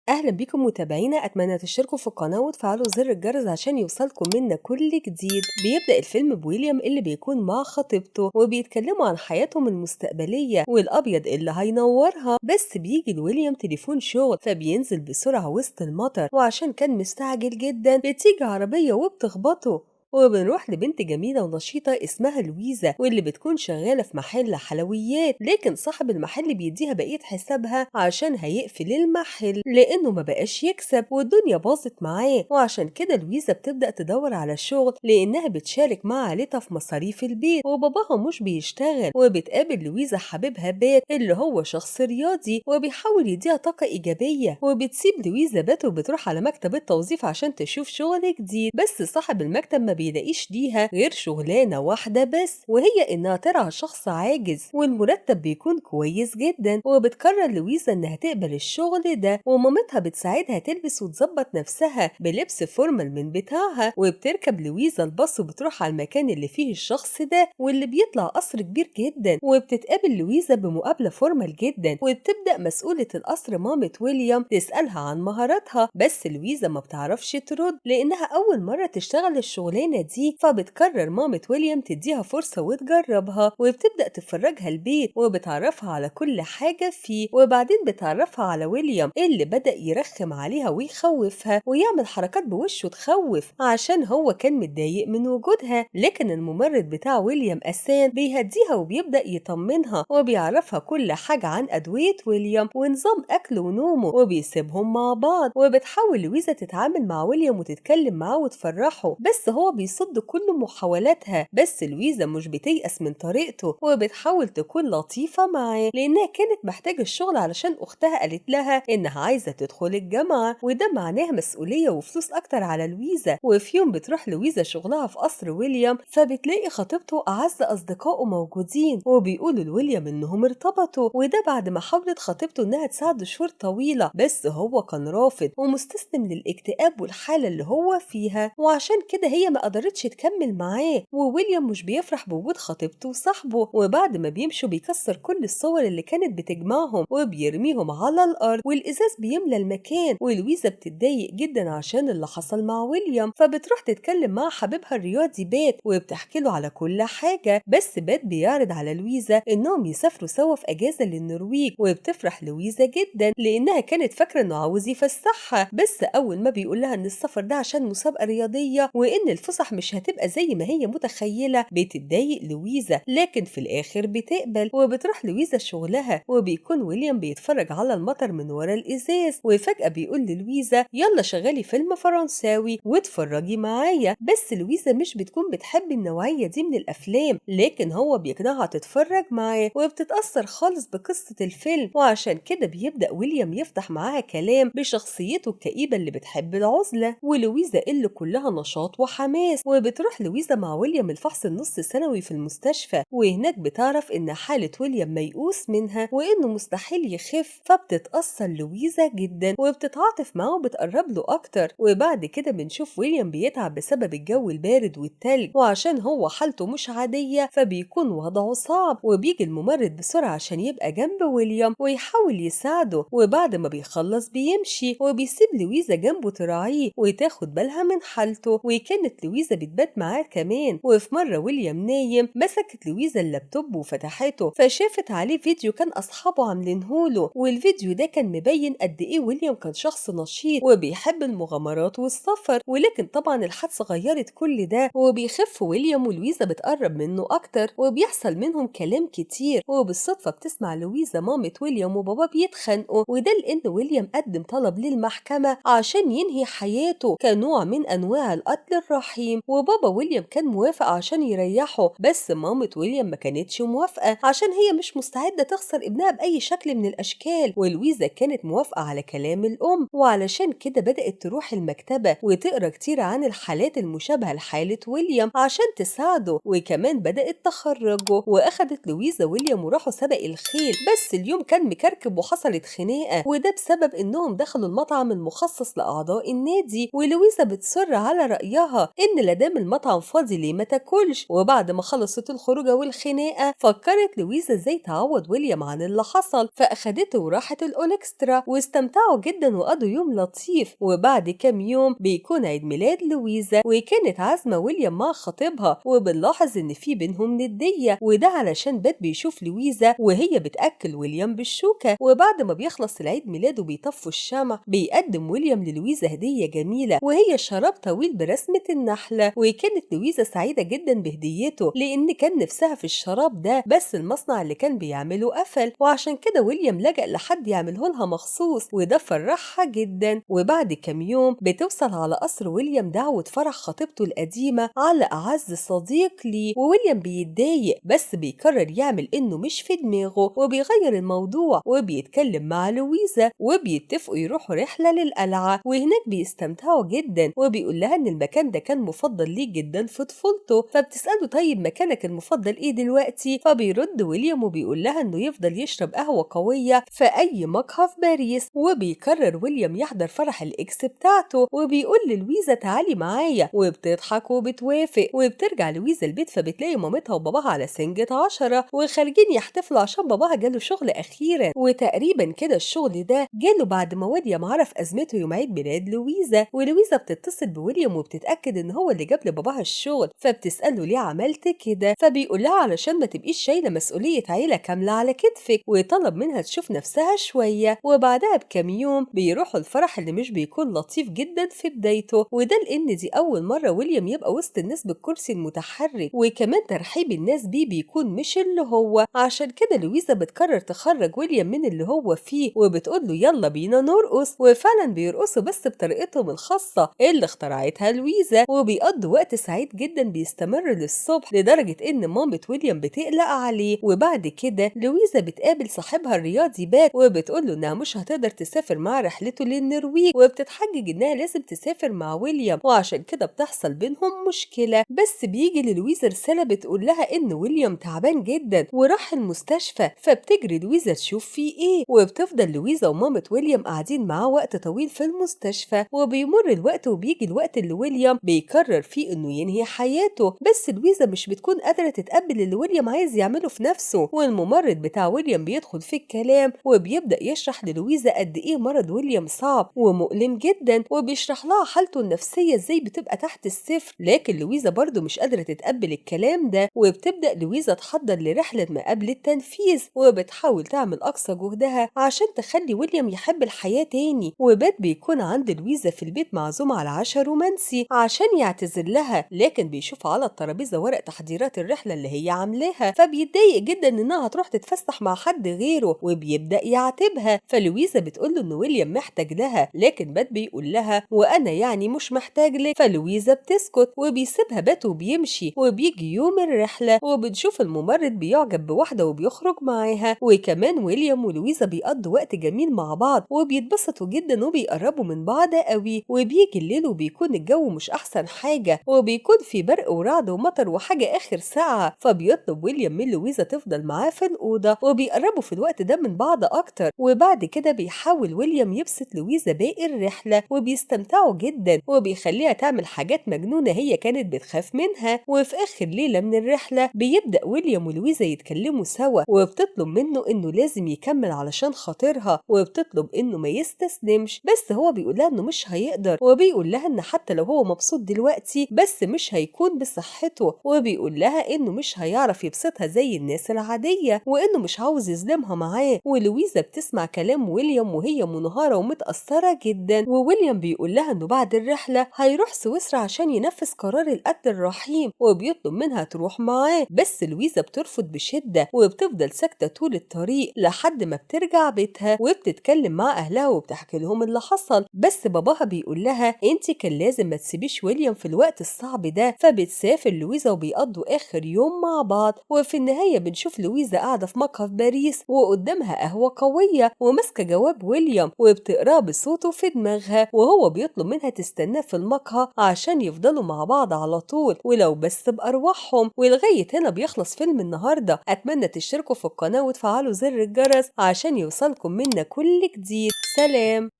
أهلا بكم متابعينا، أتمنى تشتركوا في القناة وتفعلوا زر الجرس عشان يوصلكم منا كل جديد. بيبدأ الفيلم بويليام اللي بيكون مع خطيبته وبيتكلموا عن حياتهم المستقبلية والأبيض اللي هينورها، بس بيجي لويليام تليفون شغل فبينزل بسرعة وسط المطر، وعشان كان مستعجل جدا بتيجي عربية وبتخبطه. وبنروح لبنت جميلة ونشيطة اسمها لويزا، واللي بتكون شغالة في محل حلويات، لكن صاحب المحل بيديها بقية حسابها عشان هيقفل المحل لأنه ما بقاش يكسب والدنيا باظت معاه. وعشان كده لويزا بتبدأ تدور على شغل لأنها بتشارك مع عيلتها في مصاريف البيت وباباها مش بيشتغل. وبتقابل لويزا حبيبها بات اللي هو شخص رياضي وبيحاول يديها طاقة إيجابية، وبتسيب لويزا بات وبتروح على مكتب التوظيف عشان تشوف شغل جديد، بس صاحب المكتب ما بيلاقيش ليها غير شغلانة واحدة بس، وهي إنها ترعى شخص عاجز، والمرتب بيكون كويس جدا. وبتقرر لويزا إنها تقبل الشغل ده، ومامتها بتساعدها تلبس وتظبط نفسها بلبس formal من بتاعها. وبتركب لويزا الباص وبتروح على المكان اللي فيه الشخص ده واللي بيطلع قصر كبير جدا، وبتتقابل لويزا بمقابلة formal جدا. وبتبدأ مسؤولة القصر مامة ويليام تسألها عن مهاراتها، بس لويزا ما بتعرفش ترد لأنها أول مرة تشتغل الشغلانة دي، فبتقرر مامة ويليام تديها فرصة وتجربها. وبتبدأ تفرجها البيت وبتعرفها على كل حاجة فيه، وبعدين بتعرفها على ويليام اللي بدأ يرخم عليها ويخوفها ويعمل حركات بوشه تخوف عشان هو كان متضايق من وجودها. لكن الممرض بتاع ويليام أسان بيهديها وبيبدأ يطمنها وبيعرفها كل حاجة عن أدوية ويليام ونظام أكله ونومه، وبيسيبهم مع بعض. وبتحاول لويزا تتعامل مع ويليام وتتكلم معاه وتفرحه، بس هو بيصد كل محاولاتها. بس لويزا مش بتيأس من طريقته وبتحاول تكون لطيفة معاه لأنها كانت محتاجة الشغل علشان أختها قالت لها إنها عايزة تدخل الجامعة، وده معناه مسؤولية وفلوس أكتر على لويزا. وفي يوم بتروح لويزا شغلها في قصر ويليام، فبتلاقي خطيبته أعز أصدقائه موجودين وبيقولوا لويليام إنهم ارتبطوا، وده بعد ما حاولت خطيبته إنها تساعده شهور طويلة، بس هو كان رافض ومستسلم للاكتئاب والحالة اللي هو فيها، وعشان كده هي ما قدرتش تكمل معاه. وويليام مش بيفرح بوجود خطيبته وصاحبه، وبعد ما بيمشوا بيكسر كل الصور اللي كانت بتجمعهم وبيرميهم على الأرض، والإزاز بيملى المكان. ولويزا بتتضايق جدا عشان اللي حصل مع ويليام، فبتروح تتكلم مع حبيبها الرياضي بات وبتحكي له على كل حاجة، بس بات بيعرض على لويزا إنهم يسافروا سوا في أجازة للنرويج، وبتفرح لويزا جدا لأنها كانت فاكرة إنه عاوز يفسحها، بس أول ما بيقول لها إن السفر ده عشان مسابقة رياضية وإن الفسح مش هتبقى زي ما هي متخيلة بتتضايق لويزا، لكن في الآخر بتقبل. وبتروح لويزا شغلها، وبيكون ويليام بيتفرج على المطر من ورا الإزاز، وفجأة بيقول للويزا يلا شغلي فيلم فرنساوي واتفرجي معايا، بس لويزا مش بتكون بتحب النوعية دي من الأفلام، لكن هو بيقنعها تتفرج معاه وبتتأثر خالص بقصة الفيلم. وعشان كده بيبدأ ويليام يفتح معاها كلام بشخصيته الكئيبة اللي بتحب العزلة، ولويزا اللي كلها نشاط وحماس. وبتروح لويزا مع ويليام الفحص النص سنوي في المستشفى، وهناك بتعرف إن حالة ويليام ميؤوس منها وإنه مستحيل يخف، فبتتأثر لويزا جدا وبتتعاطف معه وبتقرب له أكتر. وبعد كده بنشوف ويليام بيتعب بسبب الجو البارد والتلج، وعشان هو حالته مش عادية فبيكون وضعه صعب، وبيجي الممرض بسرعة عشان يبقى جنب ويليام ويحاول يساعده. وبعد ما بيخلص بيمشي وبيسيب لويزا جنبه تراعيه وتاخد بالها من حالته، وكانت لويزا بتبات معاه كمان. وفي مرة ويليام نايم مسكت لويزا اللابتوب وفتحته، فشافت عليه فيديو كان أصحابه عاملينهوله، والفيديو ده كان مبين قد إيه ويليام كان شخص نشيط وبيحب المغامرات والسفر. ولكن طبعا الحادثة غيرت كل ده، وبيخف ويليام ولويزا بتقرب منه أكتر وبيحصل منهم كلام كتير. وبالصدفة بتسمع لويزا مامة ويليام وبابا بيتخانقوا، وده لأن ويليام قدم طلب للمحكمة عشان ينهي حياته كنوع من أنواع القتل الرحيم، وبابا ويليام كان موافق عشان يريحه، بس مامة ويليام ما كانتش موافقة عشان هي مش مستعدة تخسر ابنها بأي شكل من الأشكال. ولويزا كانت موافقة على كلام الأم، وعلشان كده بدأت تروح المكتبة وتقرأ كتير عن الحالات المشابهة لحالة ويليام عشان تساعده، وكمان بدأت تخرجه. وأخدت لويزا ويليام وراحوا سبق الخيل، بس اليوم كان مكركب وحصلت خناقة، وده بسبب إنهم دخلوا المطعم المخصص لأعضاء النادي. ولويزا بتصر على رأيها إن لان لدام المطعم فاضي ليه ما تاكلش. وبعد ما خلصت الخروجه والخناقه فكرت لويزا ازاي تعوض ويليام عن اللي حصل، فاخدته وراحت الاولكسترا واستمتعوا جدا وقضوا يوم لطيف. وبعد كام يوم بيكون عيد ميلاد لويزا، وكانت عازمة ويليام مع خطيبها، وبنلاحظ ان في بينهم نديه، وده علشان بات بيشوف لويزا وهي بتاكل ويليام بالشوكة. وبعد ما بيخلص العيد ميلاد وبيطفوا الشمع بيقدم ويليام للويزا هديه جميلة وهي شراب طويل برسمه النحلة، وكانت لويزا سعيدة جدا بهديته لان كان نفسها في الشراب ده، بس المصنع اللي كان بيعمله قفل، وعشان كده ويليام لجأ لحد يعمله لها مخصوص، وده فرحها جدا. وبعد كام يوم بتوصل على قصر ويليام دعوة فرح خطيبته القديمة على أعز صديق ليه، وويليام بيتضايق بس بيقرر يعمل إنه مش في دماغه وبيغير الموضوع وبيتكلم مع لويزا وبيتفقوا يروحوا رحلة للقلعة، وهناك بيستمتعوا جدا، وبيقول لها إن المكان ده كان مفضل ليه جدا في طفولته، فبتسأله طيب مكانك المفضل إيه دلوقتي؟ فبيرد ويليام وبيقول لها إنه يفضل يشرب قهوة قوية في أي مقهى في باريس. وبيقرر ويليام يحضر فرح ال ex بتاعته وبيقول للويزا تعالي معايا، وبتضحك وبتوافق. وبترجع لويزا البيت فبتلاقي مامتها وباباها على سنجة 10 وخارجين يحتفلوا عشان باباها جاله شغل أخيرا، وتقريبا كده الشغل ده جاله بعد ما ويليام عرف أزمته يوم عيد ميلاد لويزا. ولويزا بتتصل بويليام وبتتأكد إن هو اللي جاب لباباها الشغل، فبتسأله ليه عملت كده؟ فبيقول لها علشان ما تبقيش شايلة مسؤولية عيلة كاملة على كتفك، وطلب منها تشوف نفسها شوية. وبعدها بكام يوم بيروحوا الفرح اللي مش بيكون لطيف جدا في بدايته، وده لأن دي أول مرة ويليام يبقى وسط الناس بالكرسي المتحرك، وكمان ترحيب الناس بيه بيكون مش اللي هو، عشان كده لويزا بتقرر تخرج ويليام من اللي هو فيه وبتقول له يلا بينا نرقص، وفعلا بيرقصوا بس بطريقتهم الخاصة اللي اخترعتها لويزا، وبيقضوا وقت سعيد جدا بيستمر للصبح لدرجة إن مامة ويليام بتقلق عليه. وبعد كده لويزا بتقابل صاحبها الرياضي بات وبتقول له إنها مش هتقدر تسافر مع رحلته للنرويج، وبتتحجج إنها لازم تسافر مع ويليام، وعشان كده بتحصل بينهم مشكلة. بس بيجي للويزا رسالة بتقول لها إن ويليام تعبان جدا وراح المستشفى، فبتجري لويزا تشوف فيه إيه، وبتفضل لويزا ومامة ويليام قاعدين معاه وقت طويل في المستشفى. وبيمر الوقت وبيجي الوقت اللي ويليام بيقرر فيه إنه ينهي حياته، بس لويزا مش بتكون قادرة تتقبل اللي ويليام عايز يعمله في نفسه، والممرض بتاع ويليام بيدخل في الكلام وبيبدأ يشرح للويزا قد إيه مرض ويليام صعب ومؤلم جدا، وبيشرح لها حالته النفسية إزاي بتبقى تحت الصفر، لكن لويزا برضو مش قادرة تتقبل الكلام ده. وبتبدأ لويزا تحضر لرحلة ما قبل التنفيذ، وبتحاول تعمل أقصى جهدها عشان تخلي ويليام يحب الحياة تاني. وبات بيكون عند لويزا في البيت معزوم على عشاء رومانسي عشان يعتذر لها، لكن بيشوف على الترابيزة ورق تحضيرات الرحلة اللي هي عاملاها، فبيتضايق جدا إنها هتروح تتفسح مع حد غيره وبيبدأ يعاتبها. فلويزا بتقول له إن ويليام محتاج لها، لكن بات بيقول لها وأنا يعني مش محتاج لك، فلويزا بتسكت وبيسيبها بات وبيمشي. وبيجي يوم الرحلة وبنشوف الممرض بيعجب بواحدة وبيخرج معاها، وكمان ويليام ولويزا بيقضوا وقت جميل مع بعض وبيتبسطوا جدا وبيقربوا من بعض قوي. وبيجي الليل وبيكون الجو مش أحسن حاجة، وبيكون في برق ورعد ومطر وحاجة آخر ساعة، فبيطلب ويليام من لويزا تفضل معاه في الأوضة، وبيقربوا في الوقت ده من بعض أكتر. وبعد كده بيحاول ويليام يبسط لويزا باقي الرحلة وبيستمتعوا جدا، وبيخليها تعمل حاجات مجنونة هي كانت بتخاف منها. وفي آخر ليلة من الرحلة بيبدأ ويليام ولويزا يتكلموا سوا، وبتطلب منه إنه لازم يكمل علشان خاطرها، وبتطلب إنه ما يستسلمش، بس هو بيقول لها إنه مش هيقدر، وبيقول لها إن حتى لو هو مبسوط دلوقتي بس مش هيكون بصحته، وبيقول لها إنه مش هيعرف يبسطها زي الناس العادية، وإنه مش عاوز يظلمها معاه. ولويزا بتسمع كلام ويليام وهي منهارة ومتأثرة جدا، وويليام بيقول لها إنه بعد الرحلة هيروح سويسرا عشان ينفذ قرار القتل الرحيم، وبيطلب منها تروح معاه، بس لويزا بترفض بشدة وبتفضل ساكتة طول الطريق لحد ما بترجع بيتها وبتتكلم مع أهلها وبتحكي لهم اللي حصل. بس باباها بيقول لها انت كان لازم ما تسيبيش ويليام في الوقت الصعب ده، فبتسافر لويزا وبيقضوا آخر يوم مع بعض. وفي النهاية بنشوف لويزا قاعدة في مقهى في باريس وقدامها قهوة قوية وماسكة جواب ويليام وبتقراه بصوته في دماغها، وهو بيطلب منها تستناه في المقهى عشان يفضلوا مع بعض على طول ولو بس بأرواحهم. ولغاية هنا بيخلص فيلم النهاردة. أتمنى تشتركوا في القناة وتفعلوا زر الجرس عشان يوصلكم منا كل جديد. سلام.